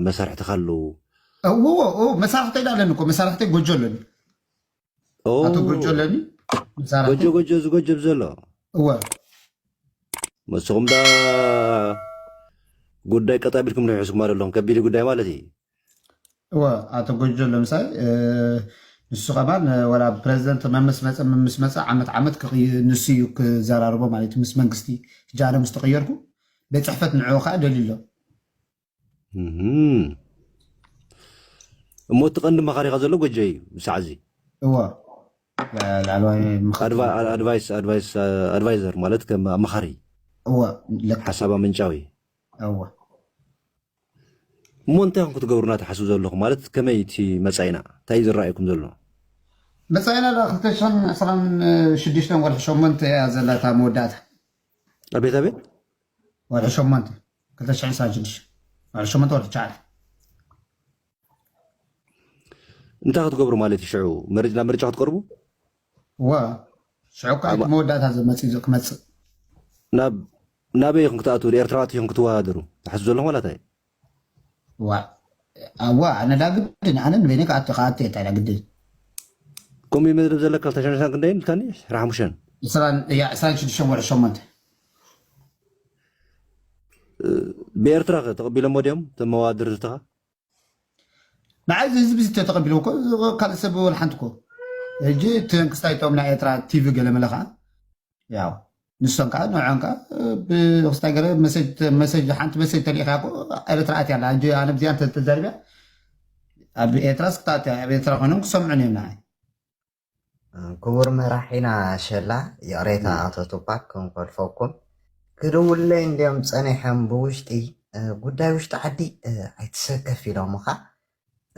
መሳርሕትካ ኣለዉ። እዎ እዎ፣ መሳርሕተይ ዳ ኣለኒ እኮ፣ መሳርሕተይ ጎጆ ኣለኒ። ኣቶ ጎጆ ኣለኒ። መሳርሕተይ ጎጆ ጎጆ ዝጎጀብ ዘሎ እወ መስኹም ዳ ጉዳይ ቀጣቢልኩም ንሕስኩም ኣለኹም ከቢድ ጉዳይ ማለት እዩ። እወ ኣቶ ጎጆ ለምሳሌ ንሱ ከማን ወላ ፕሬዚደንት መምስ መፀ መምስ መፀ ዓመት ዓመት ንሱ እዩ ክዘራርቦ ማለት እዩ ምስ መንግስቲ። ሕጂ ኣነ ምስ ተቀየርኩ ቤት ፅሕፈት ንዕኡ ከዓ ደልዩ ኣሎ። እሞ እቲ ቀንዲ መኻሪኻ ዘሎ ጎጆ እዩ። ብሳዕዚ እዎ ላዕለዋይ ኣድቫይዘር ማለት ከም ኣማኻሪ እዎ ሓሳብ ኣመንጫዊ እዎ እሞ እንታይ ኹም ክትገብሩና ትሓስቡ ዘለኹም ማለት ከመይ እቲ መፃኢና እንታይ እዩ ዝረኣየኩም ዘሎ? መፃኢና ዳ ክልተ ሽሕን ዕስራን ሽዱሽተን ወርሒ ሸሞንተ እያ ዘላ እታ መወዳእታ። ኣቤት ኣቤት ወርሒ ሸሞንተ ክልተ ሽሕን ዕስራን ሽዱሽተ ወርሒ ሸሞንተ ወርሒ ትሽዓተ እንታይ ክትገብሩ ማለት እዩ? ሽዑ መርጭ ናብ ምርጫ ክትቀርቡ እዋ ሽዑ ከዓ እቲ መወዳእታ ዝመፅእ ክመፅእ ናብ ናበይ ኢኹም ክትኣትዉ? ኤርትራዋት ኢኹም ክትወዳደሩ ትሓስቡ ዘለኹም ዋላ እንታይ? ዋ ኣዋ ኣነ ዳ ግድን ኣነ ንበይነ ክኣቱ ክኣቱ እየ ታይ ዳ ግድን ከምኡ መደብ ዘለካ ክልተ ሽሕን ዕስራን ክንደይን ኢልካኒ? ዕስራን ሓሙሽተን ዕስራን እያ ዕስራን ሽዱሽተን ወርሒ ሸሞንተ ብኤርትራ ከ ተቐቢሎሞ ድዮም እቶም መዋድርትኻ? ንዓይ እዚ ህዝቢ እዚ ተተቐቢልዎ እኮ ካልእ ሰብ ወላ ሓንቲ እኮ ሕጂ እቲ ክስታይ እቶም ናይ ኤርትራ ቲቪ ገለ መለ ከዓ ያው ንሶም ከዓ ንዖም ከዓ ብክስታይ ገለ መሰጅ ሓንቲ መሰጅ ተሊኢኻ እኮ ኤርትራ ኣትያ ኣላ ሕጂ ኣነ ብዚኣ እንተተዛሪብያ ኣብ ኤርትራ ስክታትያ ኣብ ኤርትራ ኮይኖም ክሰምዑን እዮም ንዓይ ክቡር መራሒና ሸላ ይቕሬታ ኣቶ ቱፓክ ክንኮልፈኩም ክድውለይ እንድዮም ጸኒሖም ብውሽጢ ጉዳይ ውሽጢ ዓዲ ኣይትሰከፍ ኢሎምኻ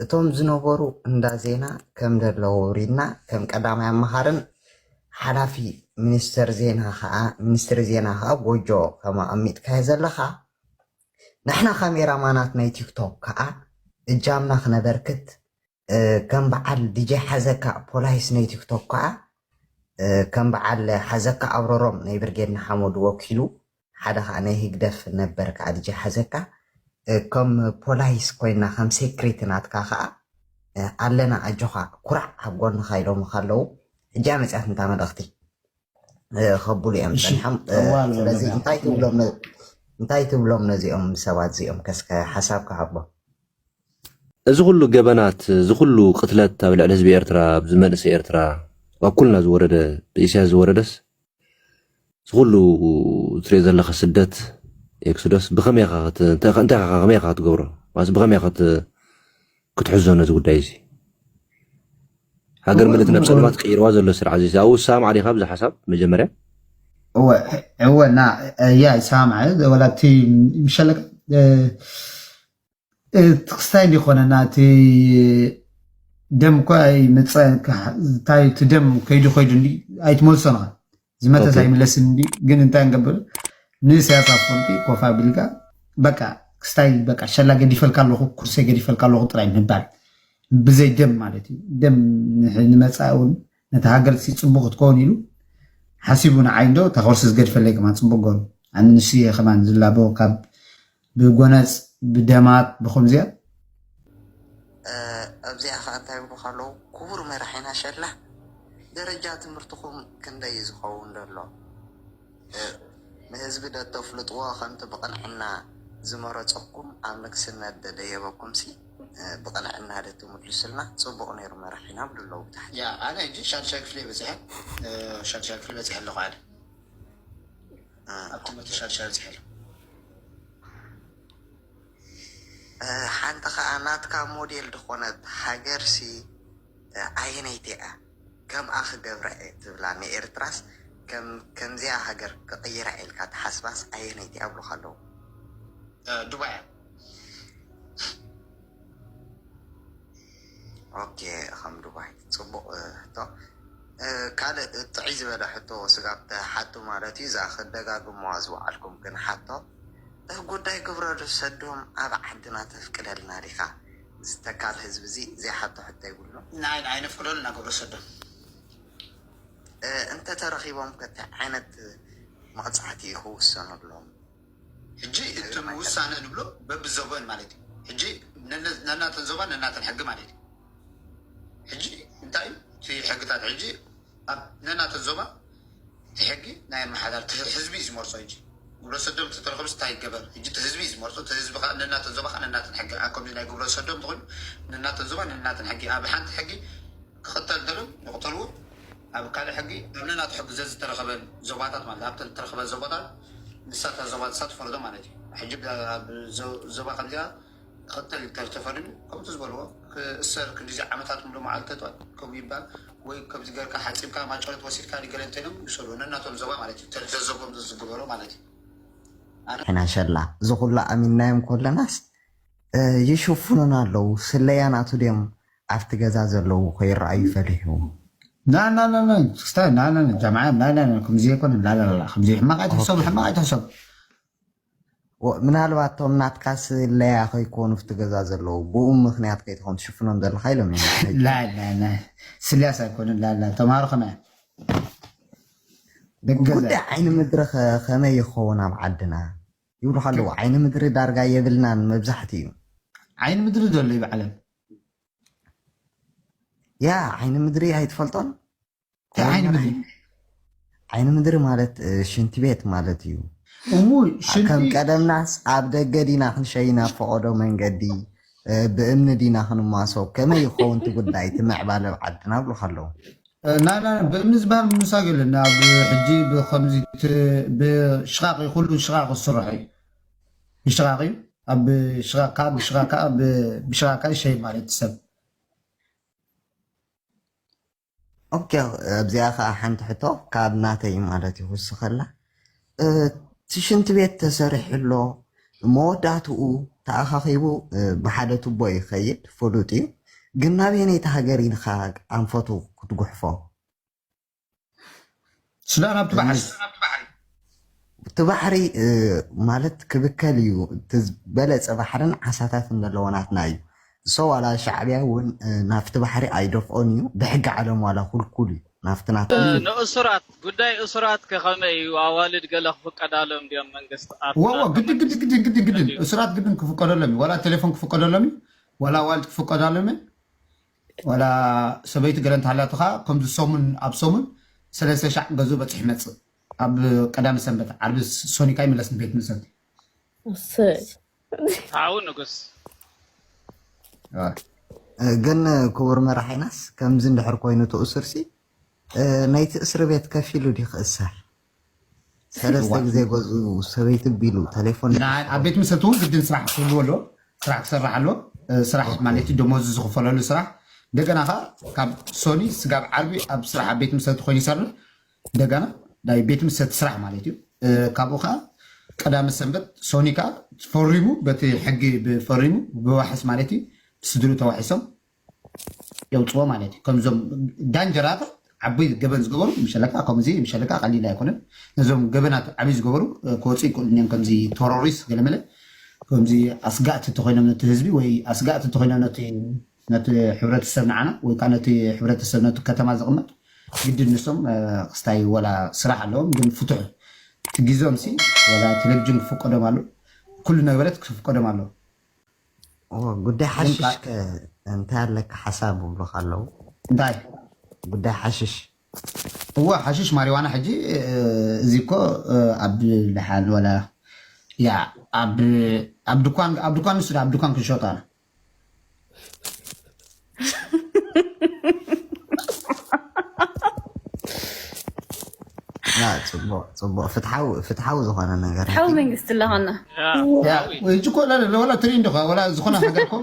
እቶም ዝነበሩ እንዳ ዜና ከም ደለዉ ሪድና ከም ቀዳማይ ኣመሃርን ሓላፊ ሚኒስተር ዜና ከዓ ሚኒስትሪ ዜና ከዓ ጎጆ ከም ኣቐሚጥካዮ ዘለኻ ንሕና ካሜራማናት ናይ ቲክቶክ ከዓ እጃምና ክነበርክት ከም በዓል ዲጄ ሓዘካ ፖላይስ ናይ ቲክቶክ ከዓ ከም በዓል ሓዘካ ኣብረሮም ናይ ብርጌድ ንሓመዱ ወኪሉ ሓደ ከዓ ናይ ህግደፍ ነበር ከዓ ዲጄ ሓዘካ ከም ፖላይስ ኮይና ከም ሴክሪቲ ናትካ ከዓ ኣለና ኣጆኻ ኩራዕ ኣብ ጎንኻ ኢሎም ከለዉ ሕጂ መፅያት እንታ መልእኽቲ ከብሉ እዮም ፀኒሖም ስለዚ እንታይ ትብሎም ነዚኦም ሰባት እዚኦም ከስከ ሓሳብ ክሃቦ እዚ ኩሉ ገበናት እዚ ኩሉ ቅትለት ኣብ ልዕሊ ህዝቢ ኤርትራ ኣብዚ መንእሰይ ኤርትራ ኣብ ኩልና ዝወረደ ብኢሳያስ ዝወረደስ እዚ ኩሉ ትሪኦ ዘለኻ ስደት ኤክሶደስ ብኸመይ ኢኻ እንታይ ኢኻ ከመይ ኢኻ ክትገብሮ ማለት ብኸመይ ኢኻ ክትሕዞ ነዚ ጉዳይ እዚ ሃገር ምልእቲ ናብ ፀልማት ቀይርዋ ዘሎ ስርዓት እዚ ኣብኡ ዝሰማማዕ ዲኻ ብዚ ሓሳብ መጀመርያ እወ ና እያ ይሰማማዕ ወላ እቲ ምሸለቀ እቲ ክስታይ እንዲኾነና እቲ ደም እኮ ኣይመፀ እንታይ እቲ ደም ከይዱ ከይዱ እንዲ ኣይትመልሶ ነኻ ዝመተስ ኣይምለስን እንዲ ግን እንታይ ንገብር ንኢሳያስ ኣፈወርቂ ኮፍ ኣቢልካ በቃ ክስታይ በቃ ሸላ ገዲፈልካ ኣለኹ ኩርሰይ ገዲፈልካ ኣለኹ ጥራይ ምባል ብዘይ ደም ማለት እዩ ደም ንመፃኢ እውን ነቲ ሃገር ሲ ፅቡቅ ክትከውን ኢሉ ሓሲቡ ንዓይ እንዶ እታ ኮርሲ ዝገድፈለይ ከማን ፅቡቅ ገሩ ኣነ ንሱ እየ ከማን ዝላቦ ካብ ብጎነፅ ብደማት ብከምዚኣ ኣብዚኣ ከዓ እንታይ ይብሉ ከለዉ ክቡር መራሒና ሸላ ደረጃ ትምህርትኹም ክንደይ እዩ ዝኸውን ዘሎ ንህዝቢ ደተፍልጥዎ ከምቲ ብቕንዕና ዝመረፀኩም ኣብ ንግስነት ደደየበኩም ሲ ብቕንዕና ደትምልሱልና ፅቡቕ ነይሩ መራሒና ብሉ ኣለዉ ብታሕቲ ያ ኣነ ሕጂ ሻድሻይ ክፍሊ በፂሐ ሻድሻይ ክፍሊ በፂሐ ኣለኹ ኣነ ኣብ ትምህርቲ ሻድሻይ በፂሐ ኣለኹ ሓንቲ ከዓ ናትካ ሞዴል ዝኾነት ሃገርሲ ኣየነይቲ እያ ከምኣ ክገብራ እየ ትብላ ንኤርትራስ ከምዚኣ ሃገር ክቕይራ ኢልካ ትሓስባስ ኣየነይቲ እያ ብሉካ ኣለዉ ዱባይ ኦኬ ከም ዱባይ ፅቡቅ ሕቶ ካልእ ጥዕይ ዝበለ ሕቶ ስጋብ ተሓቱ ማለት እዩ እዛ ክደጋግመዋ ዝወዓልኩም ግን ሓቶ ጉዳይ ግብረ ሰዶም ኣብ ዓድና ተፍቅደልና ዲኻ ዝተካል ህዝቢ እዚ ዘይሓቶ ሕቶ ይብሉ ንዓይ ንዓይ ነፍቅደሉ እና ግብረ ሰዶም እንተተረኺቦም ከ እንታይ ዓይነት መቕፃዕቲ እዩ ክውሰነሎም ሕጂ እቲ ውሳነ ንብሎ በብዞበን ማለት እዩ። ሕጂ ነነ- ነናተን ዞባ ነናተን ሕጊ ማለት እዩ። ሕጂ እንታይ እዩ እቲ ሕግታት? ሕጂ ኣብ ነናተን ዞባ እቲ ሕጊ ናይ ኣመሓዳር እቲ ህዝቢ እዩ ዝመርጾ። ሕጂ ግብረ ሰዶም ተተረኸብስ እንታይ ይገበር? ሕጂ እቲ ህዝቢ እዩ ዝመርጾ። እቲ ህዝቢ ከዓ ነናተን ዞባ ከዓ ነናተን ሕጊ፣ ኣብ ከምዚ ናይ ግብረ ሰዶም ተኾይኑ ነናተን ዞባ ነናተን ሕጊ፣ ኣብ ሓንቲ ሕጊ ክኽተል እንተሎ ይቕተልዎ። ኣብ ካልእ ሕጊ፣ ኣብ ነናቱ ሕጊ ዘዝተረኸበን ዞባታት ማለት ኣብተን ዝተረኸበን ዞባታት ንሳታ ዞባ ንሳ ትፈርዶ ማለት እዩ። ሕጂ ኣብ ዞ- ዞባ ከምዚኣ ክኽተል እንተተፈሪዱ ከምቲ ዝበልዎ ክእሰር ክንዲዚ ዓመታት ሙሉ መዓልቲ ተጥዋል ከምኡ ይባል። ወይ ከምዚ ገርካ ሓፂብካ ማጨረት ወሲድካ ንገለ እንተይኖም ይውሰዱ ነናቶም ዞባ ማለት እዩ። ተዘዘቦም ዝዝግበሩ ማለት እዩ። ኣነ ሕና ሸላ እዚ ኩሉ ኣሚንናዮም ኮለናስ እ፣ ይሽፍኑን ኣለዉ። ስለያ ናቱ ድዮም ኣብቲ ገዛ ዘለዉ ከይረኣዩ ፈሊሑ። ና ና ና ና ክስታ ና ና ና ጃምዓ ና ና ና ከምዚ ኣይኮነን። ላ ላ ላ ላ ከምዚ ሕማቕ ኣይትሕሰቡ፣ ሕማቕ ኣይትሕሰቡ። ወ- ምናልባት እቶም ናትካ ስለያ ከይኮኑ ኣብቲ ገዛ ዘለዉ ብኡ ምክንያት ከይትኾን ትሽፍኖም ዘለኻ ኢሎም እዮም። ላ ላ ላ ስልያስ ኣይኮነን። ላ ላ ተምሃሮ ከመይ ደቂ ገዛ ጉዳይ ዓይኒ ምድሪ ኸ- ከመይ ይኸውን ኣብ ዓድና ይብሉኻ ኣለዉ። ዓይኒ ምድሪ ዳርጋ የብልናን መብዛሕትኡ። ዓይኒ ምድሪ ዘሎ ይበዓለን ያ ዓይኒ ምድሪ ኣይትፈልጦን? እንታይ ዓይኒ ምድሪ? ዓይኒ ምድሪ ማለት እ፣ ሽንቲ ቤት ማለት እዩ። እሙ ሽንቲ ከም ቀደምናስ ኣብ ደገ ዲና ክንሸይና ፈቐዶ መንገዲ እ፣ ብእምኒ ዲና ክንማሶ ከመይ ይኸውን እቲ ጉዳይ እቲ ምዕባለ ኣብ ዓድና ብሉኻ ኣለዉ። እ፣ ና ና ብእምኒ ዝበሃል ምሳግ የለን። ኣብ ሕጂ ብከምዚ ት- ብሽቓቕ እዩ፣ ኩሉ ሽቓቕ ዝስራሕ እዩ። ብሽቓቕ እዩ። ኣብ ሽቓቕ ካብ ሽቓቕ ካብ ብሽቓቕ ካብ ይሸይ ማለት ሰብ ኦኬ ኣብዚኣ ከዓ ሓንቲ ሕቶ ካብ ናተይ ማለት እዩ ክውስኸላ እቲ ሽንቲ ቤት ተሰሪሑ ኣሎ መወዳእትኡ ተኣኻኺቡ ብሓደ ቱቦ ይኸይድ ፍሉጥ እዩ ግን ናበየነይቲ ሃገር ኢልካ ኣንፈቱ ክትጉሕፎ ሱዳን ኣብቲ ባሕሪ እቲ ባሕሪ ማለት ክብከል እዩ እቲ ዝበለፀ ባሕርን ዓሳታትን ዘለዎ ናትና እዩ እሶ ዋላ ሻዕብያ እውን ናብቲ ባሕሪ ኣይደፍኦን እዩ ብሕጊ ዓለም ዋላ ኩልኩል እዩ ናብቲ ናት ንእሱራት ጉዳይ እሱራት ከኸመይ እዩ ኣዋልድ ገለ ክፍቀዳሎም ድዮም መንግስታት ወዎ ግድን ግድን ግድን ግድን ግድን እሱራት ግድን ክፍቀደሎም እዩ ዋላ ቴሌፎን ክፍቀደሎም እዩ ዋላ ኣዋልድ ክፍቀዳሎም እዩ ዋላ ሰበይቲ ገለ እንተሃላትኻ ከምዚ ሰሙን ኣብ ሰሙን ሰለስተ ሻዕ ገዝኡ በፅሕ ይመፅእ ኣብ ቀዳሚ ሰንበት ዓርቢ ሶኒካ ይምለስ ንቤት ምሰት ሓው ንጉስ ግን ክቡር መራሒናስ ከምዚ እንድሕር ኮይኑ ትእሱርሲ ናይቲ እስሪ ቤት ከፊሉ ድዩ ክእሰር ሰለስተ ግዜ ገዝኡ ሰበይቲ ቢሉ ቴሌፎን ኣብ ቤት ምሰት እውን ግድን ስራሕ ክህልዎ ኣለዎ ስራሕ ክሰርሕ ኣለዎ ስራሕ ማለት ደሞዝ ዝኽፈለሉ ስራሕ እንደገና ከዓ ካብ ሶኒ ስጋብ ዓርቢ ኣብ ስራሕ ኣብ ቤት ምሰት ኮይኑ ይሰርሕ እንደገና ናይ ቤት ምሰት ስራሕ ማለት እዩ ካብኡ ከዓ ቀዳሚ ሰንበት ሶኒ ከዓ ፈሪሙ በቲ ሕጊ ፈሪሙ ብዋሕስ ማለት እዩ ስድሩ ተዋሒሶም የውፅዎ ማለት እዩ ከምዞም ዳንጀራታ ዓበይ ገበን ዝገበሩ ምሸለካ ከምዚ ምሸለካ ቀሊል ኣይኮነን ነዞም ገበናት ዓብይ ዝገበሩ ክወፁ ይክእሉ እዮም ከምዚ ቴሮሪስት ገለመለ ከምዚ ኣስጋእቲ ተኮይኖም ነቲ ህዝቢ ወይ ኣስጋእቲ ተኮይኖም ነቲ ነቲ ሕብረተሰብ ንዓና ወይ ከዓ ነቲ ሕብረተሰብ ነቲ ከተማ ዝቕመጥ ግድን ንሶም ክስታይ ወላ ስራሕ ኣለዎም ግን ፍትሑ እቲ ግዞም ሲ ወላ ቴሌቪዥን ክፍቀዶም ኣሎ ኩሉ ነገረት ክፍቀዶም ኣሎ ጉዳይ ሓሽሽ እንታይ ኣለካ ሓሳብ ብብሉካ ኣለዉ እንታይ ጉዳይ ሓሽሽ እወ ሓሽሽ ማሪዋና ሕጂ እዚ እኮ ኣብ ልሓል ወላ ያ ኣብ ኣብ ድኳን ኣብ ድኳን ንሱ ኣብ ድኳን ክንሸጣ ፅቡቅ ፅቡቅ ፍትሓዊ ዝኾነ ነገር ሓዊ መንግስቲ ኣለኻና ሕጂ ኮ ወላ ትሪ እንዲ ወላ ዝኾነ ሃገር ኮ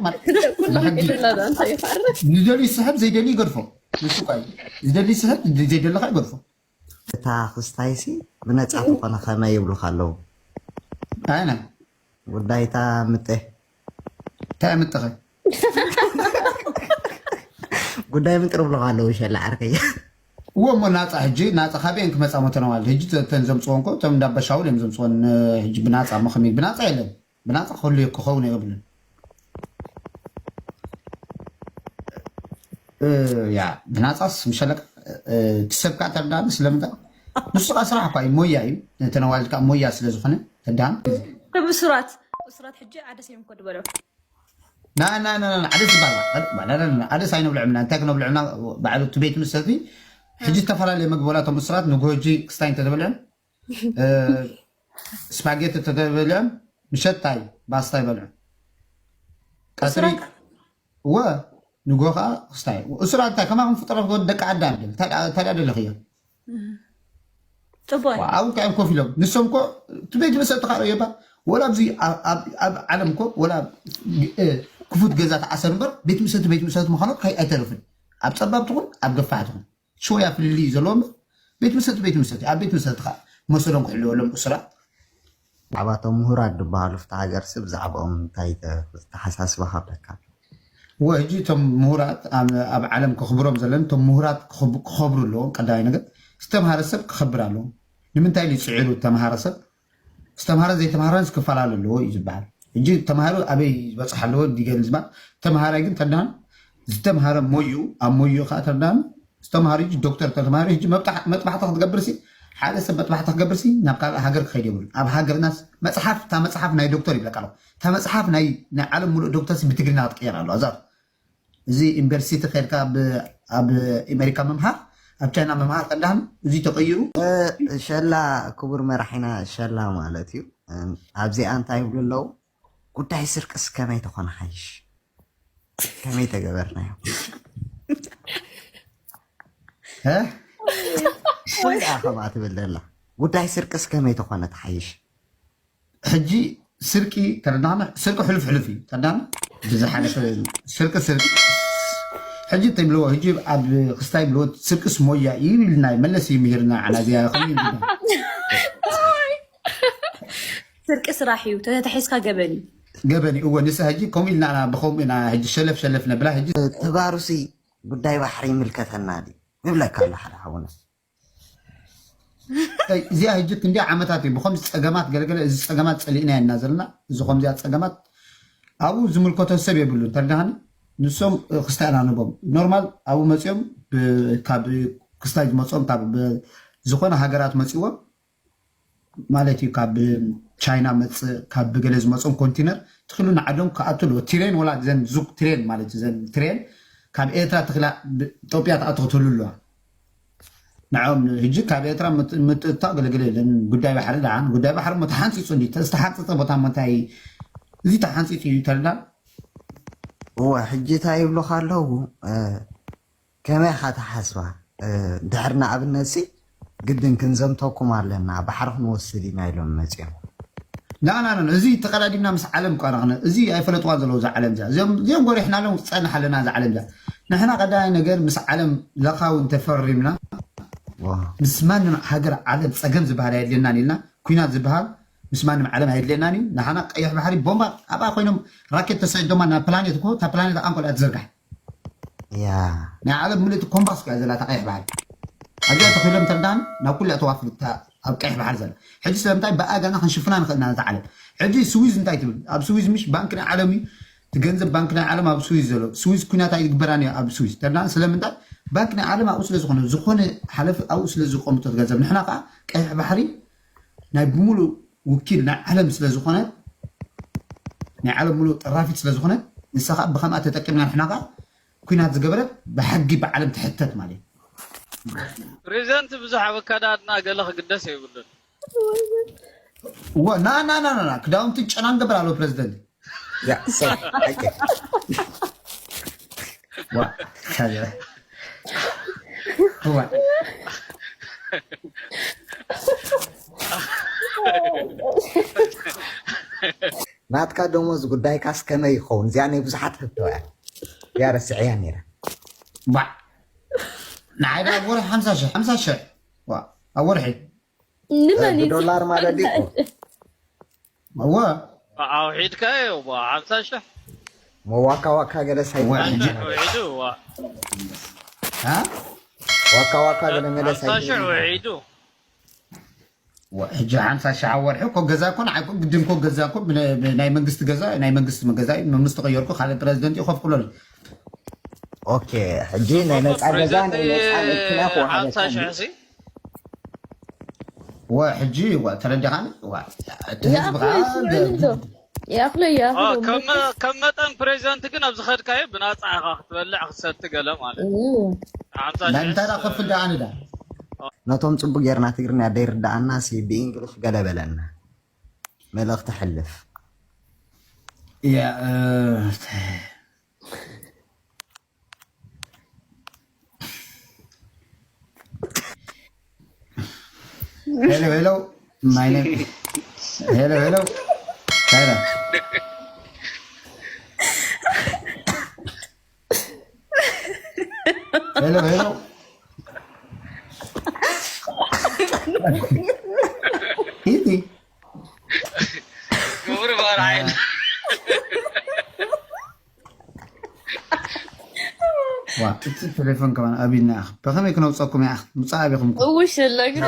ንደልዩ ይስሕብ ዘይደልዩ ይገድፎ ንሱ ዝደሊ ስሕብ ዘይደለካ ይገድፎ እታ ክስታይ ሲ ብነፃ ዝኾነ ከመይ ይብሉካ ኣለዉ ኣይነ ጉዳይታ ምጠ እንታይ ምጥኸ ጉዳይ ምጥር ብሎካ ኣለዉ ሸላ ዓርከይ እዎ እሞ ናፃ ሕጂ ናፃ ካበየን ክመፃ መተነዋል ሕጂ ተን ዘምፅወን ኮ እቶም እንዳበሻውል እዮም ዘምፅወን ሕጂ ብናፃ እሞ ከመይ ብናፃ የለን ብናፃ ክህሉ ክኸውን የብሉን ያ ብናፃስ ምሸለካ ትሰብካ ተርዳኒ ስለምንታይ ንሱ ከዓ ስራሕ እኳ እዩ ሞያ እዩ ነተነዋልድ ከዓ ሞያ ስለዝኾነ ተዳን እሱራት እሱራት ሕጂ ዓደስ እዮም ኮድ በለው። ና ና ና ና ዓደስ ይባል። ና ና ና ዓደስ ኣይነብልዕም። ና እንታይ ክነብልዕና? ባዕሉ እቲ ቤት መሰቲ ሕጂ ዝተፈላለየ መግቢ ወላ እቶም እሱራት ንግሆ ሕጂ ክስታይ እንተተበልዕም፣ እ፣ ስፓጌቲ እንተተበልዕም፣ ምሸት ታይ ባስታ ይበልዑ። ቀትሪ እሱራት እወ፣ ንግሆ ከዓ ክስታይ። እሱራት እንታይ ከማኹም ፍጥረት ወዲ ደቂ ዓዲ ኣይደል? እንታይ ደኣ፣ እንታይ ደኣ ደለኽዮ? ጽቡቅ። ኣብኡ እንታይ እዮም ኮፍ ኢሎም? ንሶም እኮ እቲ ቤት መሰቲ ከዓ ርእዮባ። ወላ ኣብዚ ኣብ፣ ኣብ፣ ኣብ ዓለም እኮ ወላ፣ እ፣ ክፉት ገዛ ተዓሰር እምበር ቤት መሰቲ ቤት መሰቲ ምዃኑ ከይ-፣ ኣይተርፍን። ኣብ ጸባብ ትኹን ኣብ ገፋሕ ትኹን ሽወያ ፍልልይ እዩ ዘለዎ እምበር ቤት መሰቲ ቤት መሰቲ። ኣብ ቤት መሰቲ ከዓ መሰሎም ክሕልወሎም እሱራት። ብዛዕባ እቶም ምሁራት ዝበሃሉ ኣብታ ሃገርሲ ብዛዕባኦም እንታይ ተ-፣ ተሓሳስባ ከብለካ? እወ፣ ሕጂ እቶም ምሁራት ኣብ፣ ኣብ ዓለም ከኽብሮም ዘለኒ፣ እቶም ምሁራት ክኸብ-፣ ክኸብሩ ኣለዎም። ቀዳማይ ነገር፣ ዝተምሃረ ሰብ ክኸብር ኣለዎ። ንምንታይ ኢሉ ይጽዒሩ ዝተምሃረ ሰብ? ዝተምሃረን ዘይተምሃረን ክፈላለ ኣለዎ እዩ ዝበሃል። ሕጂ ተምሃሮ ኣበይ ዝበጽሕ ኣለዎ እንዲገል ዝበሃል። ተምሃራይ ግን ተዳን ዝተምሃረ ሞዩ፣ ኣብ ሞዩ ከዓ ተዳን ዝተምሃረ ሕጂ ዶክተር ተምሃረ ሕጂ መብጣሕ-፣ መጥባሕቲ ክትገብር ሲ፣ ሓደ ሰብ መጥባሕቲ ክገብር ሲ ናብ ካልእ ሃገር ክኸይድ የብሉን። ኣብ ሃገርናስ መጽሓፍ፣ እታ መጽሓፍ ናይ ዶክተር ይብለካ ኣለኹ። እታ መጽሓፍ ናይ፣ ናይ ዓለም ሙሉእ ዶክተር ሲ ብትግርኛ ክትቀየር ኣለዋ። እዛ እዚ ዩኒቨርሲቲ ከድካ ኣብ፣ ኣብ ኣሜሪካ ምምሃር፣ ኣብ ቻይና ምምሃር ከዳህን እዚ ተቐይሩ። እ፣ ሸላ ክቡር መራሒና ሸላ ማለት እዩ። እ፣ ኣብዚኣ እንታይ ይብሉ ኣለዉ? ጉዳይ ስርቅስ ከመይ ተኾነ ሓይሽ? ከመይ ተገበርናዮ? እ? ወይ ደኣ ከምኣ ትብል ዘላ። ጉዳይ ስርቅስ ከመይ ተኾነ ትሓይሽ? ሕጂ ስርቂ ተረዳና፣ ስርቂ ሕሉፍ ሕሉፍ እዩ። ተረዳና? ብዝሓለፈ ስርቂ፣ ስርቂ። ሕጂ እንታይ ይብልዎ? ሕጂ ኣብ ክስታይ ይብልዎ፣ ስርቅስ ሞያ እዩ ይብልና፣ መለስ እዩ ምሂርና፣ ዓና እዚኣ ከምኡ እዩ ይብልና። ስርቂ ስራሕ እዩ፣ ተተሒዝካ ገበን እዩ። ገበን እዩ። እወ፣ ንሳ ሕጂ ከምኡ ኢልና ኢና፣ ብኸምኡ ኢና ሕጂ ሸለፍ ሸለፍ ነብላ። ሕጂ ተጋሩሲ ጉዳይ ባሕሪ ይምልከተና ድዩ? ይብለካ ኣሎ ሓደ ሓውና። እዚኣ ሕጂ ክንደይ ዓመታት እዩ ብኸምዚ ጸገማት ገለገለ፣ እዚ ጸገማት ጸሊእና ኢና ዘለና። እዚ ከምዚኣ ጸገማት ኣብኡ ዝምልከቶ ሰብ የብሉን። ተረዳሃኒ? ንሶም፣ እ፣ ክስታይ ኣናንቦም። ኖርማል ኣብኡ መጺኦም ብ-፣ ካብ ክስታይ ዝመጾም ካብ ብ-፣ ዝኾነ ሃገራት መጺዎም ማለት እዩ። ካብ ቻይና መጽእ፣ ካብ ገለ ዝመጾም ኮንቲነር ትኽሉ ንዓዶም ክኣቱ ኣለዎ። ትሬን ወላ ዘን ዙቅ ትሬን ማለት እዩ። ዘን ትሬን ካብ ኤርትራ ትኽላ ብ-፣ ኢትዮጵያ ትኣቱ ክትህሉ ኣለዋ። ንዕኦም ሕጂ ካብ ኤርትራ ምት-፣ ምትእትታው ገለገለ የለን። ጉዳይ ባሕሪ ደሓን፣ ጉዳይ ባሕሪ እሞ ተሓንጺጹ እንዲ፣ ዝተሓንጸጸ ቦታ እሞ እንታይ፣ እዚ ተሓንጺጹ እዩ ተረዳ። እወ፣ ሕጂ እንታይ ይብሉኻ ኣለዉ? እ፣ ከመይ ኢኻ ትሓስባ? እ፣ ድሕሪ ንኣብነት ሲ ግድን ክንዘምተኩም ኣለና፣ ባሕሪ ክንወስድ ኢና ኢሎም መጺኦም። ና፣ ና፣ ና፣ ና፣ እዚ ተቐዳዲምና ምስ ዓለም እኳ ንኽነ-፣ እዚ ኣይፈለጥዋ ዘለዉ እዛ ዓለም እዚኣ። እዚኦም፣ እዚኦም ጎሪሕናሎም ክጸንሕ ኣለና እዛ ዓለም እዚኣ። ንሕና ቀዳማይ ነገር ምስ ዓለም ለኻዊ እንተፈሪምና፣ ዋ። ምስ ማንም ሃገር ዓለም ጸገም ዝበሃል ኣየድልየናን ኢልና፣ ኲናት ዝበሃል ምስ ማንም ዓለም ኣየድልየናን እዩ። ንሓና ቀይሕ ባሕሪ ቦምባ ኣብኣ ኮይኖም ራኬት ተሰዲዶማ ናብ ፕላኔት እኮ፣ እታ ፕላኔት ኣንኮል እያ ትዝርጋሕ። ያ። ናይ ዓለም ምልእቲ ኮምባስ እያ ዘላ እታ ቀይሕ ባሕሪ። ኣብዚኣ ተኺሎም ተርዳን ናብ ኩላ ተዋፍር እታ ኣብ ቀይሕ ባሕሪ ዘላ። ሕጂ ስለምንታይ ብኣጋና ክንሽፍና ንኽእል ኢና ነታ ዓለም? ሕጂ ስዊዝ እንታይ ትብል? ኣብ ስዊዝ ምሽ ባንክ ናይ ዓለም እዩ። እቲ ገንዘብ ባንክ ናይ ዓለም ኣብ ስዊዝ ዘሎ። ስዊዝ ኲናት ኣይግበራን እዩ ኣብ ስዊዝ። ተርዳን ስለምንታይ? ባንክ ናይ ዓለም ኣብኡ ስለ ዝኾነ፣ ዝኾነ ሓለፊ ኣብኡ ስለ ዝቆምጦት ገንዘብ። ንሕና ከዓ ቀይሕ ባሕሪ ናይ ብምሉእ ውኪል ናይ ዓለም ስለ ዝኾነ፣ ናይ ዓለም ምሉእ ጠራፊት ስለ ዝኾነ፣ ንሳ ከዓ ብኸምኣ ተጠቂምና ንሕና ከዓ ኲናት ዝገበረት ብሕጊ ብዓለም ትሕተት ማለት እዩ። ፕሬዚደንት ብዙሕ ኣብ ኣከዳድና ገለ ክግደስ የብሉን። ወ-፣ ና፣ ና፣ ና፣ ና፣ ና፣ ክዳውንቲ ጨና ንገብር ኣሎ ፕሬዚደንት። ያ፣ ሰ-፣ ኦኬ። ዋ፣ ካለ። ዋ። ናትካ ደሞዝ ጉዳይካስ ከመይ ይኸውን? እዚኣ ናይ ብዙሓት ሕቶ እያ። እዚኣ ረስዕያ ነይረ። ባ-፣ ንዓይ ደኣ ኣብ ወርሒ ሓምሳ ሽሕ፣ ሓምሳ ሽሕ። ዋ፣ ኣብ ወርሒ። ንመን እ፣ እዩ? ብዶላር ማለት እዩ። እወ። ኣውሒድካዮ፣ ዋ፣ ሓምሳ ሽሕ። ዋካ ዋካ ገለ ሳይት ወ-፣ ሓምሳ ሽሕ ውዒዱ፣ ዋ። ሃ? ዋካ ዋካ ገለ መለ ሓምሳ ሽሕ ሳይት ውዒዱ። ወ-፣ ሕጂ ሓምሳ ሺሕ ኣብ ወርሒ እኮ ገዛ እኮ ንዓይ እኮ ግድን እኮ ገዛ እኮ ብነ-፣ ብናይ መንግስቲ ገዛ፣ ናይ መንግስቲ ገዛ እዩ። ምስ ተቐየርኩ ካልእ ፕረዚደንት እዩ ኮፍ ክብለሉ። ኦኬ፣ ሕጂ ናይ ነጻ ገዛ፣ ናይ ነጻ መኪና ክወሃበካ ሓምሳ ሺሕ እዩ። ሲ? ወ ሕጂ ወ ተረዲኻኒ ወ እቲ ህዝቢ ይኣኽሎ ከዓ ይስምዑ እንዶ ይኣኽሎ አ፣ ይኣኽሎ ከም መ- ከም መጠን ፕሬዚደንት ግን ኣብዚ ኸድካዮ ብናፃ ኢኻ ክትበልዕ ክትሰቲ ገለ ማለት እዩ ሓምሳ ሺሕ እንታይ ዳ ከፍል ዳ ኣነ ዳ ነቶም ፅቡቅ ጌርና ትግርኛ ደይርዳኣና ሲ ብእንግሊሽ ገለ በለና መልእኽቲ ሕልፍ ያ እ፣ Hello, hello. My name. Hello, hello. Hello. Hello, hello. Easy. ክቡር በርዓይ ዋ እቲ ቴሌፎን ከማን ኣቢና ኢኹም ብኸመይ ክነውፀኩም ኢኻ ምፃእ ኣቢኹም እኮ እውሽ ለግዳ